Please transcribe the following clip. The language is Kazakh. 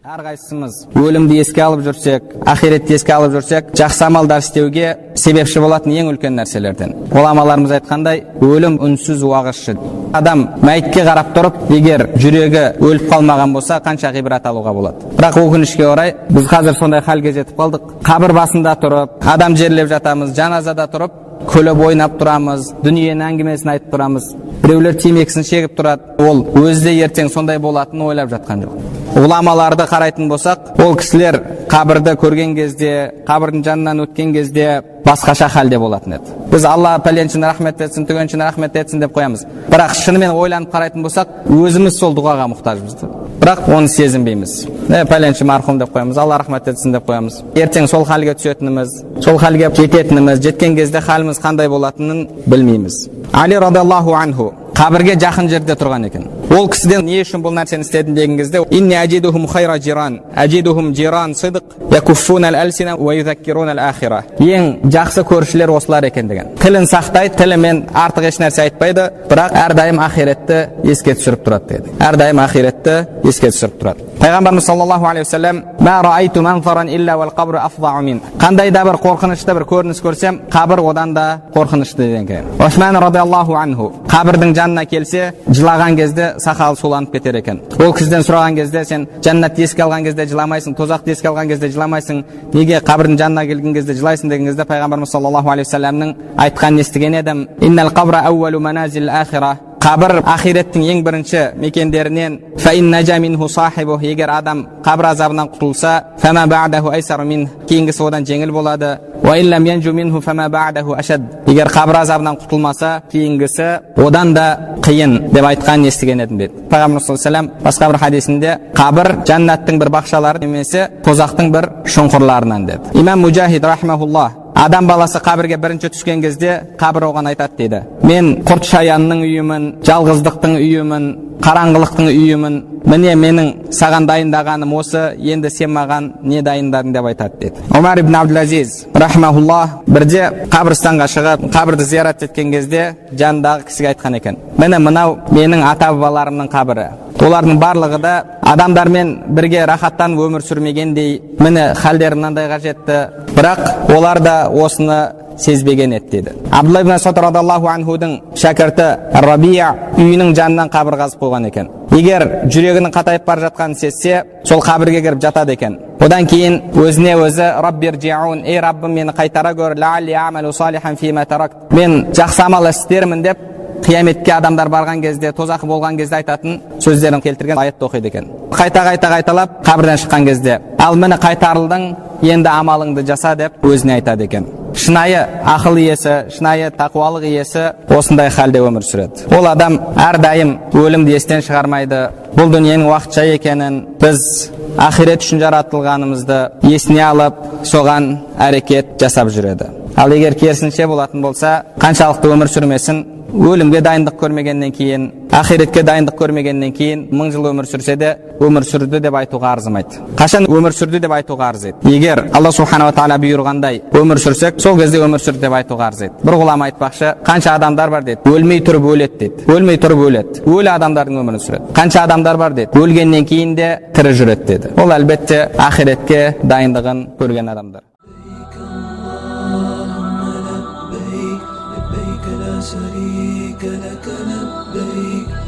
Әрқайсымыз өлімді еске алып жүрсек, ақиретті еске алып жүрсек, жақсы амалдар істеуге себепші болатын ең үлкен нәрселерден. Ғұламаларымыз айтқандай, өлім үнсіз уағызшы. Адам мәйітке қарап тұрып, егер жүрегі өліп қалмаған болса, қанша ғибрат алуға болады. Бірақ өкінішке орай, біз қазір сондай халге жетіп қалдық. Қабір басында тұрып, адам жерлеп жатамыз, жаназада тұрып, күліп ойнап тұрамыз, дүниенің әңгімесін айтып тұрамыз. Біреулер темекісін шегіп тұрады. Ол өзі де ертең сондай болатынын ойлап жатқан жоқ. Ғұламаларды қарайтын болсақ, ол кісілер қабірді көрген кезде, қабірдің жанынан өткен кезде басқаша халде болатын еді. Біз Алла пәленшіні рахмет етсін, түгеншіні рахмет етсін деп қоямыз. Бірақ шынымен ойланып қарайтын болсақ, өзіміз сол дұғаға мұқтажбыз. Бірақ оны сезінбейміз. Пәленші марқұм деп қоямыз, Алла рахмет етсін деп қоямыз. Ертең сол халге түсетініміз, сол халге жететініміз, жеткен кезде халіміз қандай болатынын білмейміз. Али радиаллаху анху қабірге жақын жерде тұрған екен. Ол кісіден не үшін бұл нәрсені істедің деген кезде, инни ажидухум хайра жиран, ажидухум жиран сидқ, якуффуна ал-алсина ва юзаккируна ал-ахира. Ең жақсы көршілер осылар екен деген. Тілін сақтайды, тілімен артық еш нәрсе айтпайды, бірақ әрдайым ақиретті еске түсіріп тұрады деді. Әрдайым ақиретті еске түсіріп тұрады. Пайғамбарымыз саллаллаху алейхи уассалам: «Ма раайту манзаран илля вал қабру афзау мин». Қандай да бір қорқынышты бір көрініс көрсем, қабір одан да қорқынышты деген екен. Осман радиаллаху анху қабірдің жанына келсе, жылаған кезде сақалы суланып кетер екен. Ол кісіден сұраған кезде, сен жәннатты еске алған кезде жыламайсың, тозақты еске алған кезде жыламайсың, неге қабірдің жанына келген кезде жылайсың деген кезде, пайғамбарымыз саллаллаху алейхи уассаламның айтқанын естіген едім: «Иннал қабра ауалу маназил ахира». Қабір ақиреттің ең бірінші мекендерінен. Фа ин нажа минху сахибу, егер адам қабір азабынан құтылса, фама ба'даху айсару мин, кейінгісі одан жеңіл болады. Уа ин лам янжу минху фама ба'даху ашад, егер қабір азабынан құтылмаса, кейінгісі одан да қиын деп айтқанын естіген едім деді. Пайғамбарымыз саллаллаху алейхи вассалам басқа бір хадисінде: қабір жәннаттың бір бақшалары немесе тозақтың бір шұңқырларынан деді. Имам Мужахид рахимахуллах: адам баласы қабірге бірінші түскен кезде қабір оған айтады дейді: мен құрт шаянның үйімін, жалғыздықтың үйімін, қараңғылықтың үйімін, міне менің саған дайындағаным осы, енді сен маған не дайындадың деп айтады деді. Омар ибн Абдулазиз рахимахуллах бірде қабірстанға шығып, қабірді зиярат еткен кезде жанындағы кісіге айтқан екен: міне, мынау менің ата бабаларымның қабірі, олардың барлығы да адамдармен бірге рахаттанып өмір сүрмегендей, міне, халдері мынандайға жетті, бірақ олар да осыны сезбеген еді деді. Абдулла ибн Масуд радиаллаху анхудың шәкірті Рабия үйінің жанынан қабір қазып қойған екен. Егер жүрегінің қатайып бара жатқанын сезсе, сол қабірге кіріп жатады екен. Одан кейін өзіне өзі: «Раббиржиун», ей Раббым, мені қайтара көр, лаалли амалу салихан фима таракт, мен жақсы амал істермін деп, қияметке адамдар барған кезде, тозақы болған кезде айтатын сөздерін келтірген аятты оқиды екен. Қайта қайта қайталап, қабірден шыққан кезде: ал міне, қайтарылдың, енді амалыңды жаса деп өзіне айтады екен. Шынайы ақыл иесі, шынайы тақуалық иесі осындай халде өмір сүреді. Ол адам әрдайым өлімді естен шығармайды, бұл дүниенің уақытша екенін, біз ақирет үшін жаратылғанымызды есіне алып, соған әрекет жасап жүреді. Ал егер керісінше болатын болса, қаншалықты өмір сүрмесін, өлімге дайындық көрмегеннен кейін, ақиретке дайындық көрмегеннен кейін, 1000 жыл өмір сүрсе де, өмір сүрді деп айтуға арзымайды. Қашан өмір сүрді деп айтуға арзиды? Егер Алла субханала тағала бұйырғандай өмір сүрсек, сол кезде өмір сүрді деп айтуға арзиды. Бір ғұлама айтпақшы, қанша адамдар бар дейді, өлмей тұрып өледі дейді, өлмей тұрып өледі, өлі адамдардың өмірін сүреді. Қанша адамдар бар дейді, өлгеннен кейін де тірі жүреді деді. Ол, әлбетте, ақиретке дайындығын көрген адамдар. لبيك لبيك لا شريك لك لبيك.